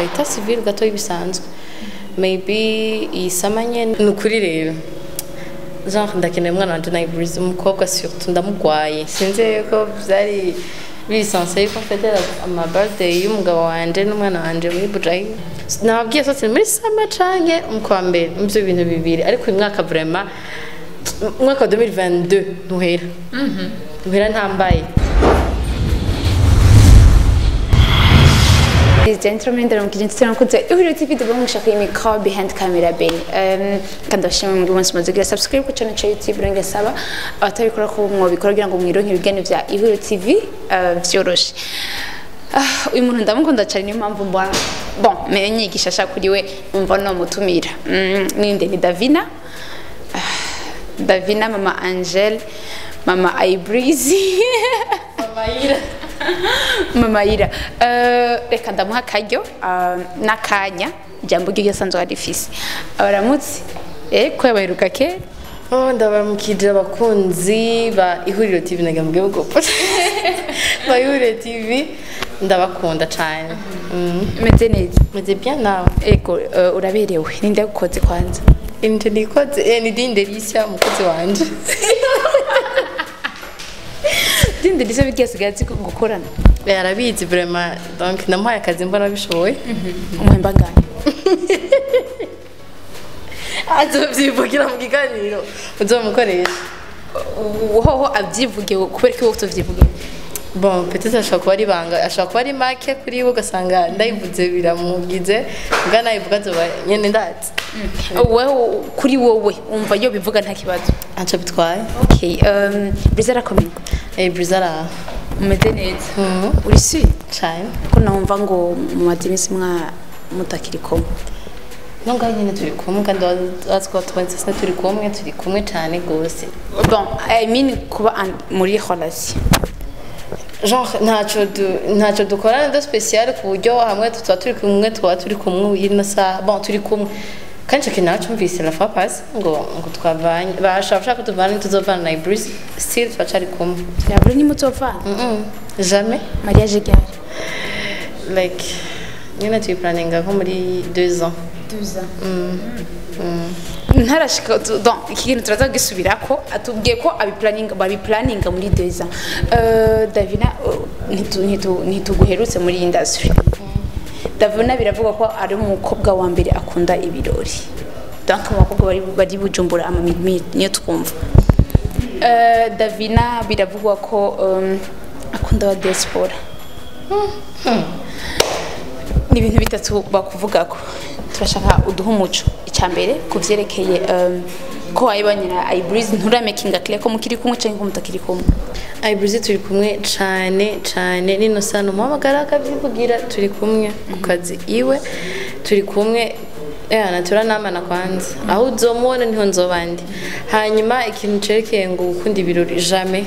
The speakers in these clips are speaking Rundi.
Aka état civil gato bisanzwe, maybe iyi summer nyene. Ni ukuri rero, genre ndakeneye umwana wanje na Ibrise, umukobwa surtout, ndamugwaye. Sinzi yuko vyari bisanzwe yuko mfetera ama birthday y'umugabo wanje n'umwana wanje muri Bujayi. Nababwiye sose muri summer canke mu kwa mbere, muvyo bintu bibiri. Ariko uyu mwaka vraiment, umwaka wa 2022 ntuhera, ntuhera ntambaye. Gentlemen, ndaramukije inshuti nakunze Ihuriro TV, ndabamwisha kuri micro, behind camera Ben. Kandi ndashimira mwebwe mwese mumaze kugira subscribe ku channel ca YouTube. Renge saba abatabikora ko mwobikora kugira ngo mwironke ibiganiro vya Ihuriro TV vyoroshe. Uyu muntu ndamukunda cyane, niyo mpamvu mbona bon mais nyigisha sha kuri we, umva no mutumira. Ninde? Ni Davina. Davina, mama Angel, mama Ibreezy. Mayira. Mama Ira. Reka ndamuha akaryo n'akanya, ijambo ryo asanzwe arifise. Abaramutse ko yabaheruka kera. Oh, ndabaramukije abakunzi ba Ihuriro TV, nagambwe ubwo ba Ihuriro TV, ndabakunda cyane. Meze neza? Meze bien, nawe? Ego, uraberewe. Ninde yagukoze kwanza? Inje nikoze, ni Dindelisha, umukozi wanje. Dinde Lisa bigiye asigaye azi gukorana. Arabizi vraiment, donc namuhaye akazi mbona bishoboye. Umuhemba ngana? Azovyivugira mu kiganiro uzomukoresha. Hoho abyivugiye, kubera ko wowe utavyivugiye? Bon, peut-être ashobora kuba ari ibanga, ashobora kuba ari make kuri we, ugasanga ndayivuze biramugize, mbwa nayivuga azoba nyene ndazi. Wewe, kuri wowe umva yo bivuga nta kibazo? Anco bitwaye. Okay, Briza arakomeye? Briza araha. Umeze neza? Uri sûr? Cane. Ko numva ngo mumaze iminsi mwa mutakiri kumwe. No ngaho nyene turi kumwe, kandi wazi ko twese turi kumwe, turi kumwe cane gose. Bon, I mean kuba muri relation. Genre ntacyo dukorana de spécial ku buryo hamwe tuba turi kumwe, tuba turi kumwe ino saha. Bon, turi kumwe kandi ico kintu nacumvise la fois passée ngo twavanye, bashaka bashaka ko tuvana, ntituzovana na Ibris, still turacari kumwe. Yabure ntimuzovana? Jamais. Mariage ryari? Like nyine tuyiplaninga nko muri 2 ans. Ntarashika donc iki kintu turaza kugisubirako, atubwiye ko abiplaninga, babiplaninga muri 2 ans. Davina, ntituguherutse muri industry. Davina biravuga ko ari umukobwa wa mbere akunda ibirori, donc mu bakobwa bari Bujumbura amamimi niyo twumva. Davina biravugwa ko akunda aba diaspora. Ni ibintu bitatu bakuvugako, turashaka uduha umuco. Icya mbere ku vyerekeye ko wayibanye na Ibreeze, nturamakinga clear ko mukiri kumwe canke ko mutakiri kumwe. Ibris turi kumwe cane cane, nino sana umuhamagara akavyivugira. Turi kumwe ku kazi iwe, turi kumwe yana turanamana kwanza, aho uzomubona niho nzoba ndi. Hanyuma ikintu cerekeye ngo gukunda ibirori, jamais.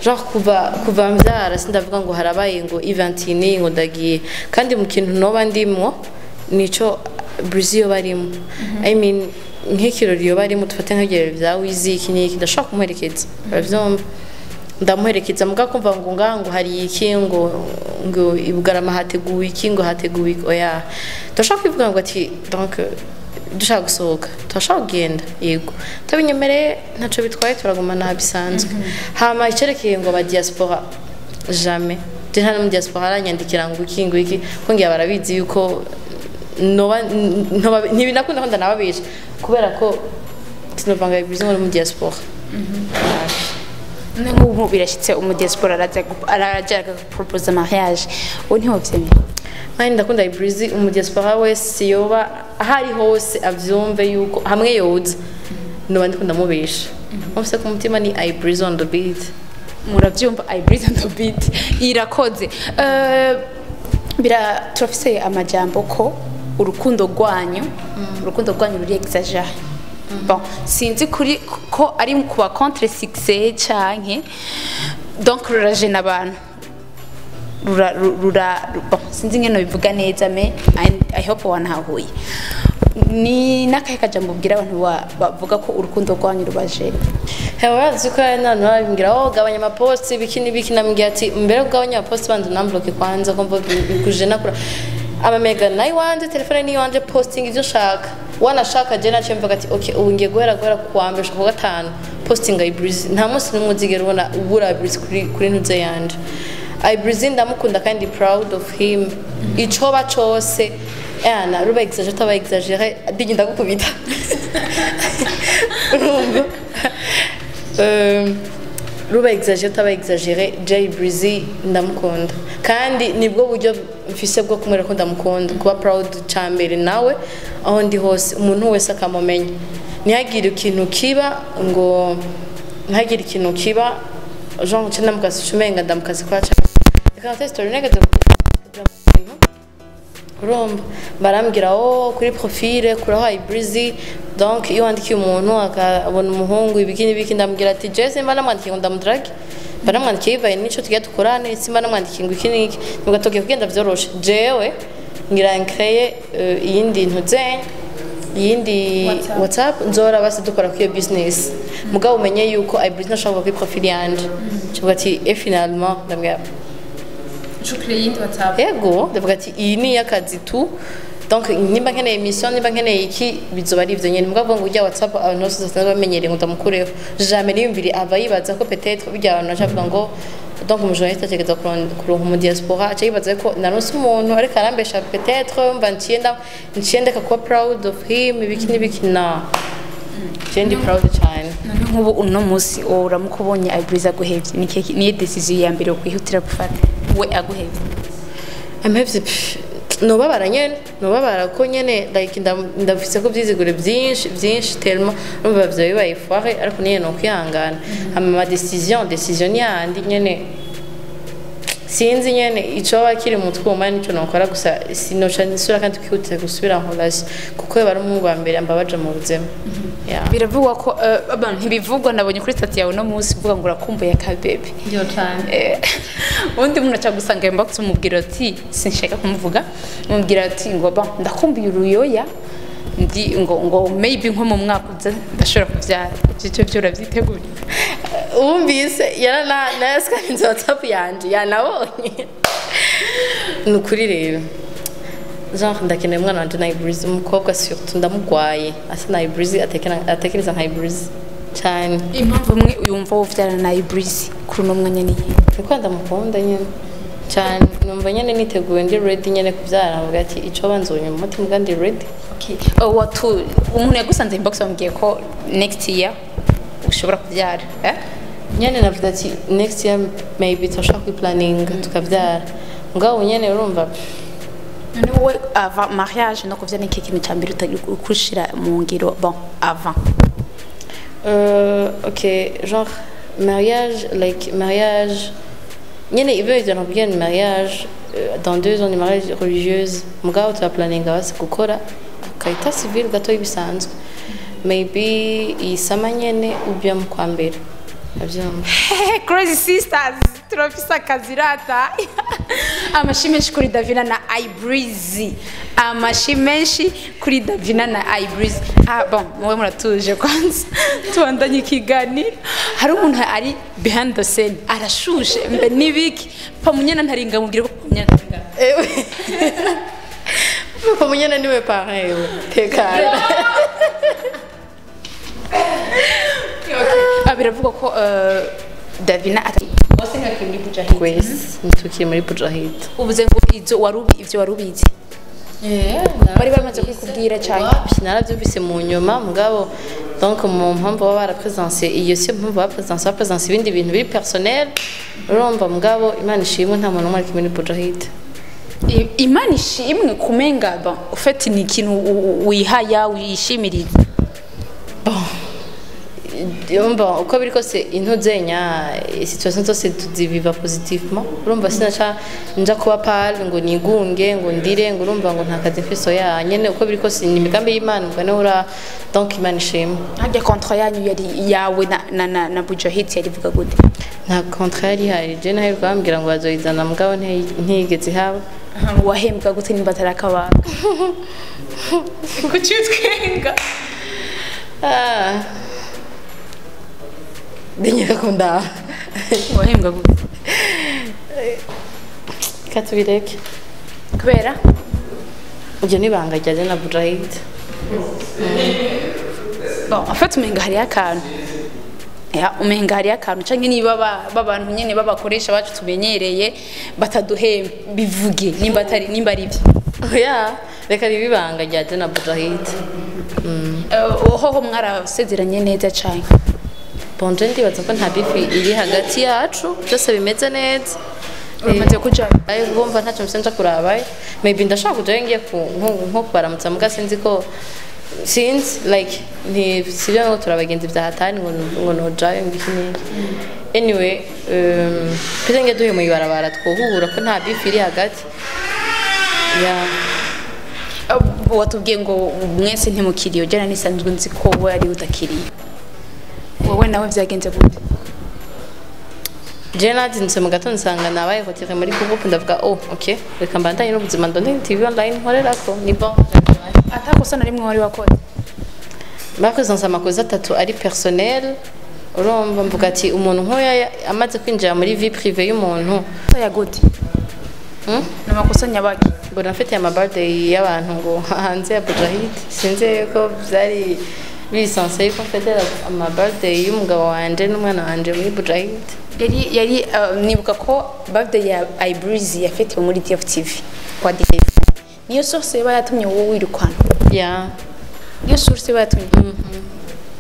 Genre kuva mvyara sindavuga ngo harabaye ngo event ni ngo ndagiye, kandi mu kintu noba ndimwo nico Brizzy yoba arimo. I mean nk'ikirori yoba arimo, dufate nk'ibirori vya Wizi, iki n'iki, ndashobora kumuherekeza, uravyumva, ndamuherekeza. Muga kumva ngo ngaha ngo hari iki, ngo i Bugarama hateguwe iki, ngo hateguwe iki, oya. Turashobora kwivuga ngo ati donc dushaka gusohoka, turashobora kugenda, yego, tabinyemereye ntaco bitwaye, turagumana bisanzwe. Hama icerekeye ngo aba diaspora, jamais. Je nta no mu diaspora aranyandikira ngo iki ngo iki, ko ngira barabizi yuko noba ntibinakunda ko ndanababesha, kubera ko sinovanga ibizo muri mu diaspora. Nk'ubu birashyitse, umudiaspora araza agaporopoza mariage, ubu ntiwovyemera? Kandi ndakunda Ibreezy, umudiaspora wese yoba aho ari hose avyumve yuko hamwe yoza noba ndiko ndamubesha. Mufise ku mutima ni Ibreezy on the beat. Muravyumva, Ibreezy on the beat irakoze. Bira turafise amajambo ko urukundo rwanyu ruri exagéré. Bon, sinzi kuri ko ari kuba contre succès canke donc rurajena abantu, rura rura bon, sinzi ingene bivuga neza, mais I hope wanahuye. Ni n'akahe kajambo ubwira abantu bavuga ko urukundo rwanyu rubajena? Hewe, bazi ko hari n'abantu babimbwira: "Oh, gabanya amaposti," biki n'ibiki. Namubwira ati mbere yo kugabanya amaposti, banza unambloke kwanza, ko mva bikujena kura. Amamega nayo wanje, telefone niyo wanje, posting ivyo nshaka. Wanashaka je naciye mvuga ati okay, ubu ngiye guhera ku wa mbere gushika ku wa gatanu posting Ibreezy. Nta munsi n'umwe uzigera ubona ubura Ibreezy kuri ntuze yanje. Ibreezy ndamukunda kandi proud of him. Icoba cose yana ruba exagéré, taba exagéré, digi ndagukubita. Urumva? Ruba exagéré, taba exagéré, Jay Breezy ndamukunda kandi nibwo buryo mfise bwo kumwereka ko ndamukunda, kuba proud cyambere nawe aho ndi hose, umuntu wese akamumenya, ntihagire ikintu kiba ngo ntihagire ikintu kiba genre nce ndamukasi, umenga ndamukasi kwa cyane. Reka nate story negative kuja mu bintu. Urumva barambwira: "Oh, kuri profile kuraho Ibreezy." Donc iyo wandikiye umuntu akabona umuhungu ibiki n'ibiki, ndamubwira ati je simba namwandikiye ngo ndamudrague, mba namwandikiye bivaye n'ico tugiye dukorane, simba namwandikiye ngo iki n'iki. Nubwo kugenda vyoroshe, jewe ngira nkreye iyindi ntuzenye, iyindi WhatsApp, nzora basi dukora kuri iyo business. Mugabo umenye yuko Ibreezy ntashobora kuri profile yanje. Kivuga ati et finalement ndamubwira Ucukure iyindi WhatsApp? Yego, ndavuga ati iyi ni iy'akazi tu. Donc nimba nkeneye mission, nimba nkeneye iki, bizoba ari ivyo nyene. Mugabo ngo ujya WhatsApp abantu bose basanzwe bamenyereye ngo ndamukureho, jamais niyumvire. Ava yibaza ko peut-être bijya abantu bacavuga ngo donc umujournaliste ategereza kuronka mu diaspora, aca yibaza ko naronse umuntu ariko arambesha, peut-être mba nciye ndeka kuba proud of him, ibiki n'ibiki. Na je ndi proud cyane. None nk'ubu uno munsi wowe uramuka ubonye Ibreezy aguhevye, ni niyo decision ya mbere ukwihutira gufata, we aguhevye? Ampevye, nobabara nyene, nobabara ko nyene like ndafise ko vyizigure byinshi byinshi tellement urumva vyo bibaye foire, ariko nyene no kwihangana. Hama ma décision ni yandi nyene, sinzi nyene ico baba kiri mu twuma nico nokora gusa, sinoca nisura kandi kwihutira gusubira en relation kuko yaba ari umuhungu wa mbere ambabaje mu buzima. Yeah. Biravugwa ko abantu ntibivugwa, nabonye kuri statut yawe uno munsi uvuga ngo urakumbuye akabebe. Yo cyane. Ubundi umuntu aca gusanga inbox, umubwira ati sinshaka kumuvuga, umubwira ati ngo ba ndakumbuye uruyoya, ndi ngo maybe nko mu mwaka uza ndashobora kubyara. Icyo byo urabyitegura? Wumvise yarana nayasikaninze WhatsApp yanje, yanabonye. Ni ukuri rero, genre ndakeneye umwana wanje na Ibreezy, umukobwa surtout. Ndamugwaye asa na Ibreezy, atekereza nka Ibreezy cyane. Impamvu umwe yumva wovyarana na Ibreezy kuri uno mwanya ni iyihe? Kuko ndamukunda nyine cyane, numva nyine niteguye, ndi ready nyine kubyara. Mvuga ati ico banzonye mu mutima ubwa ndi ready. Okay. Oh, watu umuntu yagusanze inbox wambwiye ko next year ushobora kubyara, eh? Nyene navuga ati next year maybe turashobora kwiplaninga tukabyara, mugabo nyene urumva. None wowe avant mariage no kuvyara, ni ikihe kintu cya mbere ukushira mu ngiro, bon, avant? Ok, genre mariage, like mariage nyene ibyo ivyo nakubwiye ni mariage dans 2 ans, ni mariage religieuse. Mugabo turaplaninga basi gukora aka état civil gato bisanzwe, maybe iyi summer nyene ou bien mu kwa mbere. Avyumva? Crazy Sisters, turafise akazi rata. Amashi menshi kuri Davina na Ibreezy, amashi menshi kuri Davina na Ibreezy. Ah bon, muwe muratuje kwanza tubandanye ikiganiro. Hari umuntu ari behind the scene arashushe mbe nibiki pamunyana ntaringa, mubwire ko pamunyana ntaringa. Pamunyana niwe parrain, ewe tekana. Ah, biravugwa ko Davina ati bose ntibakiri muri Bujahid. Twese ntitukiri muri Bujahid. Uvuze ngo izo warubi, ivyo warubizi bari bamaze kwikubwira cyane? Wapi, narabyumvise mu nyuma. Mugabo donc mu mpamvu baba barapresense iyo si mpamvu bapresense ibindi bintu biri personnel, urumva. Mugabo Imana ishimwe, nta muntu n'umwe ari muri Bujahid. Imana ishimwe kumenga, bon, ufite ni ikintu wihaya wishimiriza. Urumva uko biri kose intuzenya situation zose tuziviva positivement. Urumva sinaca nja kuba pale ngo nigunge ngo ndire ngo urumva ngo nta kazi mfise ya nyene. Uko biri kose ni imigambi y'Imana, ubwo ura donc Imana ishimwe. Harya contrat yanyu yari yawe na Bujahid yari ivuga gute? Nta contrat yari ihari. Je naheruka bambwira ngo bazoyizana, mugabo ntiyigeze ihaba. Wahembwa gute nimba atari akabanga? Kuki utwenga? Ah. Dinyeka kundaba. Wahembwa gute? Katubireke. Kubera? Iryo ni ibanga rya je na Bujahid. Bon, en fait umenga hariyo akantu, ya umenga hariyo akantu, canke niba babantu nyene babakoresha bacu tumenyereye bataduhemba, bivuge nimba atari, nimba ari byo. Oya, reka ribe ibanga rya je na Bujahid. Hoho mwarasezeranye neza cane? Bon, je ndibaza ko nta beef iri hagati yacu, byose bimeze neza. Uramaze kujayo? Ayo, ngumva ntacyo mfise nja kurabayo. Maybe ndashaka kujayo ngiye ku nko kubaramutsa, muga sinzi ko, sinzi, like nti sibyo ngo turabagenzi bya hatari ngo nojayo ngo iki n'iki. Anyway, peut-être ngiye duhuye mu ibarabara twohura, ko nta beef iri hagati ya. Watubwiye ngo mwese ntimukiriye, ugera nisanzwe nzi ko we ari utakiriye, wowe nawe vyagenze gute? Je nazindutse mu gatondo nsanga nabaye retiré muri groupe, ndavuga: "Oh ok, reka mbandanye n'ubuzima, ndonde TV online nkorerako, ni bon." Atakosa na rimwe wari wakoze? Bakoze amakosa atatu ari personnel, urumva, mvuga ati umuntu nk'uyu amaze kwinjira muri vie privée y'umuntu. Ya gute? Ni amakosa nyabaki? Mbona mfite ama birthday y'abantu ngo hanze ya Bujahid. Sinzi yuko byari bisanzwe yuko mfite ama birthday y'umugabo wanje n'umwana wanje muri Bujahid. Yari nibuka ko birthday ya Ibreezy yafetiwe muri DFTV kwa DF. Niyo source yaba yatumye wowe wirukana? Ya. Niyo source yaba yatumye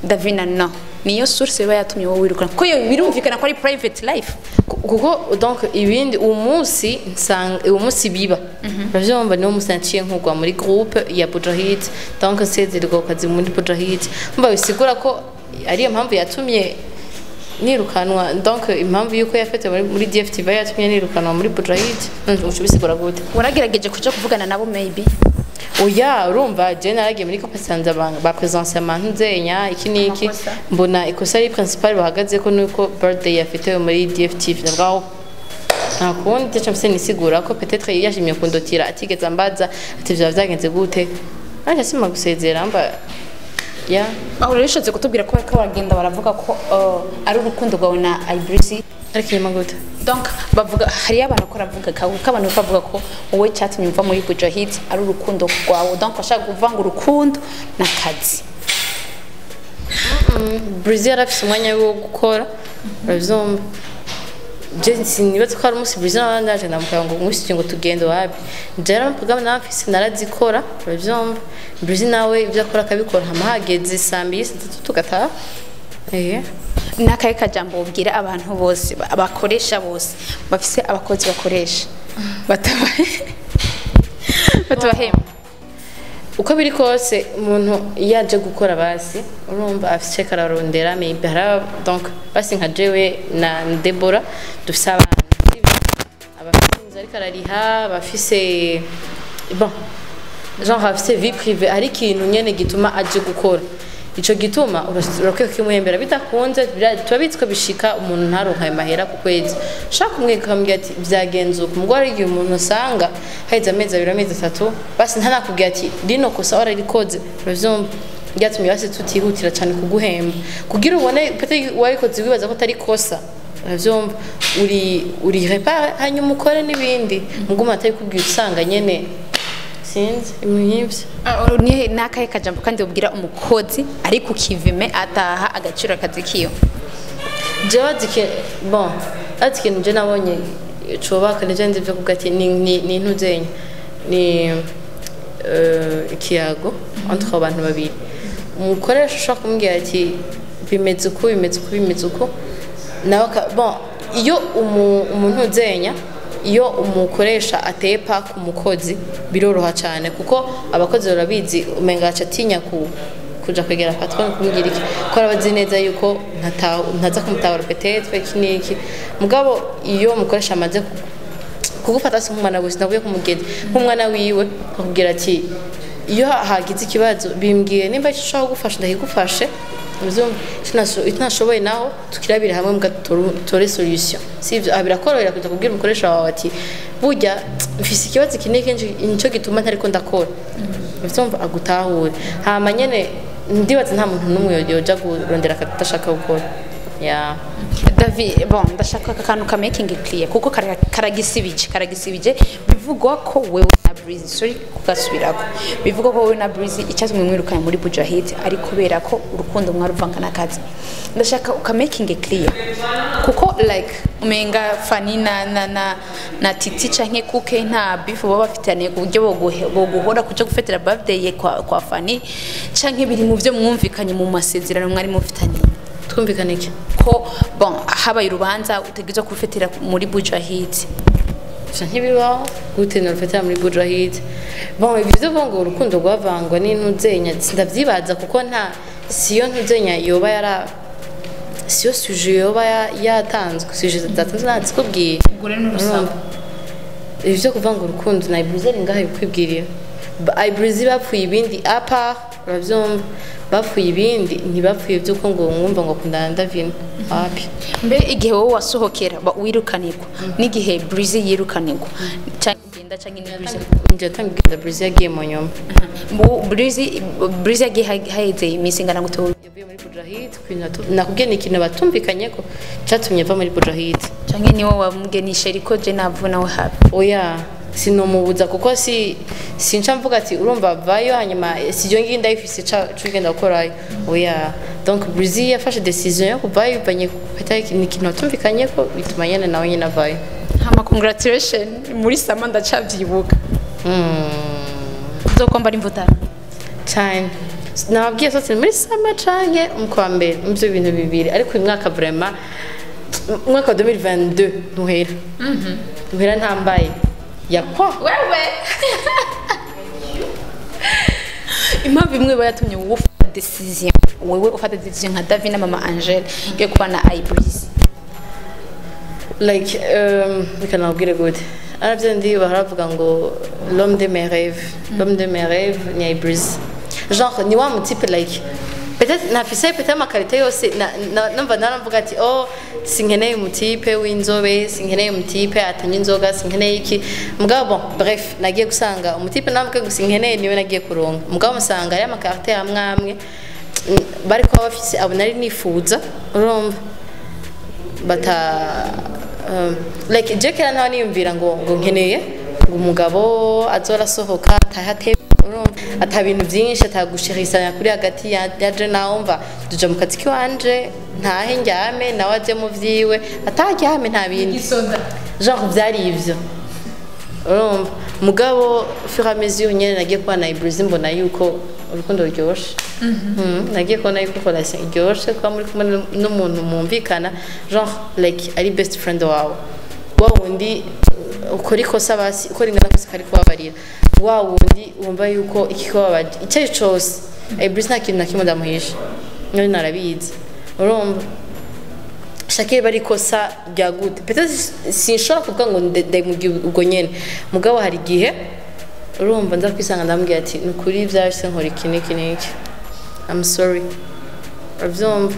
Davina, no niyo source yaba yatumye wowe wirukana, kuko iyo birumvikana ko ari private life. Kuko donc ibindi uwo munsi nsanga uwo munsi biba, uravyumva, niwo munsi naciye nkugwa muri groupe ya Bujahid, donc nsezererwa ku kazi muri Bujahid. Mba bisigura ko ariyo mpamvu yatumye nirukanwa. Donc impamvu yuko yafite muri DFTV yatumye nirukanwa muri Bujahid, uca ubisigura gute? Waragerageje kuja kuvugana nabo maybe? Oya, urumva je naragiye muri groupe nsanze abantu ba présence amantu nzenya iki n'iki. Amakosa. Mbona ikosa ari principal bahagaze ko nuko birthday yafitewe muri DFTV, ndavuga aho nta kundi cyo mfise nisigura ko peut-être yashimye kundotira atigeze ambaza ati vyaba vyagenze gute, nanjye sima gusezera mba ya. Aho rero ushatse kutubwira ko bariko baragenda baravuga ko ari urukundo rwawe na Ibreezy? Ariko inyuma gute? Donc bavuga, hariyo abantu ko baravuga ko abantu bavuga ko wowe cyatumye uva muri Bujahid ari urukundo rwawe, donc bashaka kuvanga urukundo n'akazi. Brazil yarafise umwanya wo gukora, uravyumva. Je sinibaza ko hari umunsi Brazil nawe ndaje ndamubwira ngo umunsi ngo tugende wapi. Je rero programme nawe mfise narazikora, uravyumva. Brazil nawe ibyo akora akabikora, hama hageze saa 2, saa 3 tugataha. Eh. N'akahe kajambo ubwira abantu bose abakoresha bose bafise abakozi bakoresha batabahemba? Uko biri kose umuntu iyo aje gukora, basi urumva afise icyo ararondera, maybe hari donc basi nka jewe na Deborah dufise abana, abafise inzu ariko arariha, abafise, bon, genre afise vie privée, hari ikintu nyene gituma aje gukora. Ico gituma urakwiye kukimuhembera. Bidakunze, turabizi ko bishika umuntu ntaronka ayo mahera ku kwezi, ushaka kumwereka ukamubwira ati vyagenze uku. Mugabo hari igihe umuntu usanga haheze amezi 2, amezi 3, basi ntanakubwira ati rino kosa wararikoze, uravyumva, byatumye basi tutihutira cane kuguhemba kugira ubone peut-être warikoze wibaza ko atari kosa, uravyumva, uri répare hanyuma ukore n'ibindi. Muguma atabikubwiye usanga nyene sinzi ibintu nk'ivyo. Ni n'akahe kajambo kandi ubwira umukozi ari ku kivime ataha agaciro akazi kiyo? Jewe bon, azi ikintu je nabonye cubaka nije nzi vyo kuvuga ati ni ntuzenya ni ikiyago entre abantu babiri. Umukoresha ushobora kumubwira ati bimeze uku, bimeze uku, bimeze uku, nawe bon, iyo umuntu uzenya, iyo umukoresha ateye pa ku mukozi biroroha cyane, kuko abakozi barabizi, umenga aca atinya ku kuja kwegera patron kumubwira iki, ko arabazi neza yuko ntaza kumutahura peut-être iki n'iki. Mugabo iyo umukoresha amaze kugufata si nk'umwana gusa, navuye kumugezi nk'umwana wiwe, akubwira ati iyo hagize ikibazo bimbwiye, nimba icyo ushobora kugufasha ndakigufashe, uvyumva, icyo ntashoboye naho tukirabira hamwe mbwa tutore solution, sivyo? Aha birakorohera kuja kubwira umukoresha wawe ati burya mfise ikibazo iki n'iki, nico gituma ntariko ndakora, uvyumva, agutahure. Hama nyene ndibaza nta muntu n'umwe yoja kurondera akazi adashaka gukora. Ya. David, bon, ndashaka aka kantu ka making it clear kuko karagisibije. Bivugwa ko wewe na Breezy, sorry kugasubirako, bivugwa ko wewe na Breezy icyatumwe mwirukanye muri Bujahid ari kubera ko urukundo mwaruvanga n'akazi. Ndashaka uka making it clear kuko like umenga Fani na Titi canke Kuke nta beef baba bafitaniye ku buryo boguhora kuja gufetera birthday ye kwa Fani, canke biri mu byo mwumvikanye mu masezerano mwari mufitaniye? Twumvikana iki? Ko bon, habaye urubanza utegerezwa kurufetera muri Bujahid. Gusa ntibibaho gute norufatira muri Bujahid. Bon, ibyo bo ngo urukundo rwavangwa n'intuzenya, ndavyibaza kuko nta siyo ntuzenya yoba yara siyo sujet yoba yatanzwe, sujet zatanzwe ntazi. Ubwo rero n'urusaku. Ivyo kuvanga urukundo na Ibreezy ari ngaha ibikwibwirira. Ibreezy bapfuye ibindi à part, uravyumva, bapfuye ibindi, ntibapfuye vy'uko ngo mwumva ngo akundana na Davina, wapi. Mbe igihe wowe wasohokera wirukanirwa n'igihe Breezy yirukanirwa canke ugenda canke ni Breezy? Nje yatangiye, Breezy yagiye mu nyuma. Breezy yagiye haheze iminsi ingana gute wowe? Yavuye muri Bujahid nakubwiye ni ikintu batumvikanye ko cyatumye ava muri Bujahid. Canke niwe wamubwiye ariko je navu nawe habi? Oya, sinomubuza kuko si sinca mvuga ati urumva vayo, hanyuma si yo ngiye ndayifise ca ugenda gukorayo, oya. Donc Breezy yafashe décision yo kuvayo bivanye peut-être ni ikintu batumvikanye ko bituma nyene nawe nyene avayo. Hama congratulation muri sama, ndacavyibuka. Uzokwambara imvutano? Cyane, nababwiye sose muri sama canke mu kwa mbere, mu byo bintu bibiri, ariko uyu mwaka vraiment, umwaka wa 2022 ntuhera ntambaye yakwa. Wewe impamvu imwe iba yatumye wowe ufata décision, wewe ufata décision nka David na mama Angel yo kuba na Ibreezy? Like reka nababwire gute, aravyo ndi baravuga ngo l'homme de mes rêves, l'homme de mes rêves ni Ibreezy. Genre ni wa mutipe like peut-être nafise peut-être ama qualités yose numva naravuga ati oh, sinkeneye umutipe w'inzobe, sinkeneye umutipe atanywa inzoga, sinkeneye iki. Mugabo bon, bref, nagiye gusanga umutipe navuga ngo sinkeneye niwe nagiye kuronka. Mugabo musanga ari ama caractères amwe amwe bari kuba bafise abo nari nifuza, urumva bata like je kera ntawe niyumvira ngo nkeneye ngo umugabo azora asohoka atahe, urumva, ata bintu byinshi, atagushirisanya kuri hagati ya je nawe. Mva duja mu kazi kiwanje, ntahe njyame, nawe aje mu vyiwe ataryame, nta bindi, genre vyari ivyo, urumva. Mugabo fur et à mesure nyene nagiye kubana na Ibreezy, mbona yuko urukundo ruryoshe. Nagiye kubona yuko relation iryoshe kuba muri kumwe n'umuntu mwumvikana, genre like ari best friend wawe, wa wundi ukora ikosa basi uko ringana kose kari kubabarira, wa wundi wumva yuko ikikubabaje icyo ari cyo cose. Ibreezy nta kintu na kimwe ndamuhisha, none narabizi, urumva shake bari ikosa rya gute, peut-être sinshobora kuvuga ngo ndamubwiye ubwo nyene. Mugabo hari igihe, urumva, nza kwisanga ndamubwira ati ni ukuri byahise nkora iki n'iki n'iki, I'm sorry, urabyumva.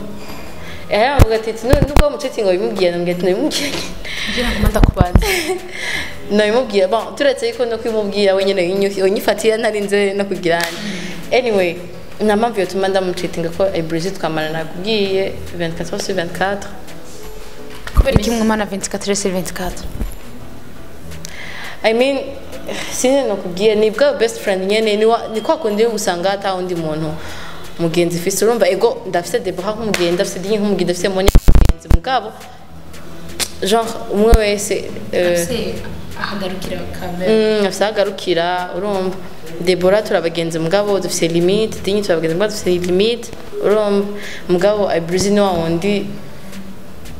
Aravuga ati nubwo muceti ngo bimubwiye, ndamubwira ati nabimubwiye. Ngira ngo ndakubaza. Nabimubwira, bon, turetse yuko no kwimubwira wenyine unyifatira ntarinze no kugira. Anyway, nta mpamvu yotuma ndamucitinga ko Ibreezy twamara nakubwiye 24 sur 24. Kubera iki mwumana 24 sur 24? I mean, sinzi nakubwiye, ni bwa best friend nyene, ni kwa kundi usanga ata undi muntu mugenzi fise. Urumva, ego ndafise Deborah nk'umugenzi, ndafise Dinyi nk'umugenzi, ndafise Moni nk'umugenzi, mugabo genre umwe wese ahagarukira kamera. Afise aho agarukira, urumva. Deborah turabagenzi mugabo dufise limite, Dinyi turabagenzi mugabo dufise limite, urumva. Mugabo Ibreezy ni wa wundi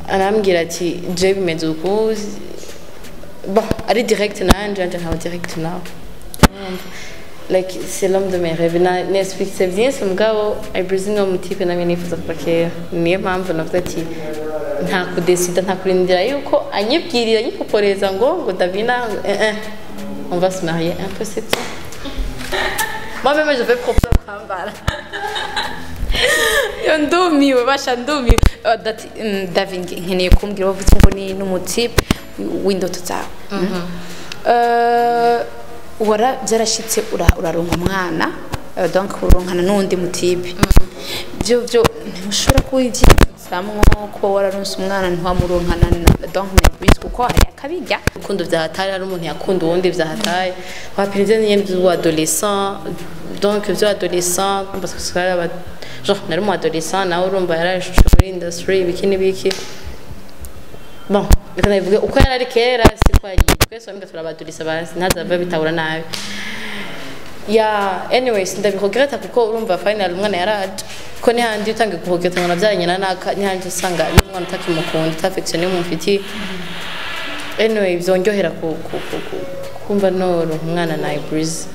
arambwira ati je bimeze uku, bon, ari direct nanje nkaba direct nawe. Urumva, like c'est l'homme de mes rêves. Na n'explique byinshi, mugabo Ibreezy ni umutipe namwe nifuza kuva kera. Niyo mpamvu navuze ati nta kudesida, nta kurindira yuko anyibwirira anyipoporeza ngo Davina, eh eh, on va se marier, un peu c'est tout. Moi-même je vais proposer kwambara. Yo, ndumiwe basha, ndumiwe. David, nkeneye kumbwira, wavuze ngo ni n'umutipe w'indoto zawe. Wara byarashitse uraronka umwana, donc uronkana n'undi mutipe, byo ntushobora kubivyifuza? Birasamwo kuba wararonse umwana ntiwamuronkana donc nervous, kuko hari akabirya. Urukundo vya hatari, hari umuntu yakunda uwundi vya hatari, wapinze nyene vy'adolescent, donc vy'adolescent parce que twari aba, genre nari umu adolescent, nawe urumva yarashushe muri industry, ibiki n'ibiki. Bon, reka ndabivuge uko yari ari kera, siko ari twese bamwe turabadulisa, basi ntazava bitabura nabi. Ya, anyways, ndabiregretta kuko urumva final umwana yaraje, ko nihandi utangiye kuregretta ngo nabyaranye na naka, nihandi usanga n'umwana utakimukunda, utaffection mumufitiye. Anyway, byongerera kumva noro umwana na Breeze.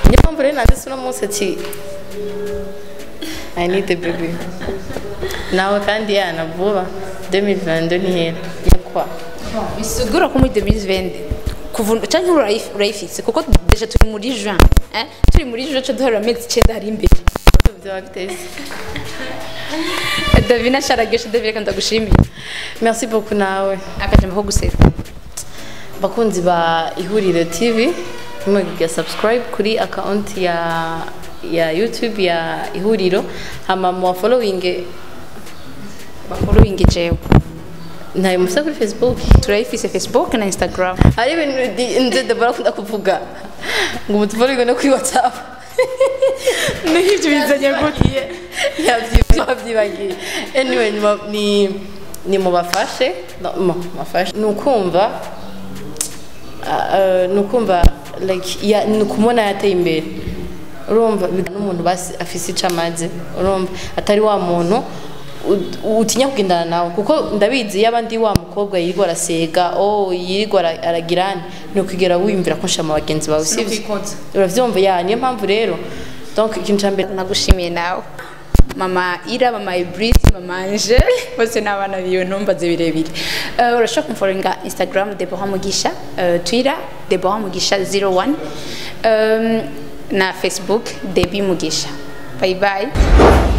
Niyo mpamvu rero nanditse uno munsi ati "I need a baby" nawe, kandi yana vuba 2022 ntihera yakwa. Bisigura ko muri 2020 kuva canke urayifise, kuko déjà turi muri juin, eh? Turi muri juin, ca duharura amezi 9 hari imbere. Byaba biteze. Davina sharagesha, Davina, reka ndagushimiye. Merci beaucoup nawe. Akajambo ko guseka. Bakunzi ba Ihuriro TV, mwiga subscribe kuri account ya YouTube ya Ihuriro, hama mu following. Bafollowing jewe. Ntayo mufite kuri Facebook? Turayifise, Facebook na Instagram. Hari ibintu nze Deborah akunda kuvuga ngo mutufollowing no kuri WhatsApp. N'ibyo bizanye gute? Yabyibagiye. Anyway, ni mubafashe, no, mubafashe ni ukumva ni ukumva like ya, ni ukumubona yateye imbere, urumva n'umuntu basi afise ico amaze, urumva atari wa muntu utinya kugendana nawe, kuko ndabizi iyo abandi wa mukobwa yirirwa arasega, oh, yirirwa aragirana, ni ukugera wiyumvira ko nshama bagenzi bawe, sivyo? Sinokwikoza. Uravyumva? Ya, niyo mpamvu rero, donc ikintu ca mbere. Nagushimiye nawe, mama Ira, mama Ibris, mama Angel, bose ni abana biwe, ntumbaze birebire. Urashobora kumfollowinga Instagram Deborah Mugisha, Twitter Deborah Mugisha 01, na Facebook Debbie Mugisha. Bye bye.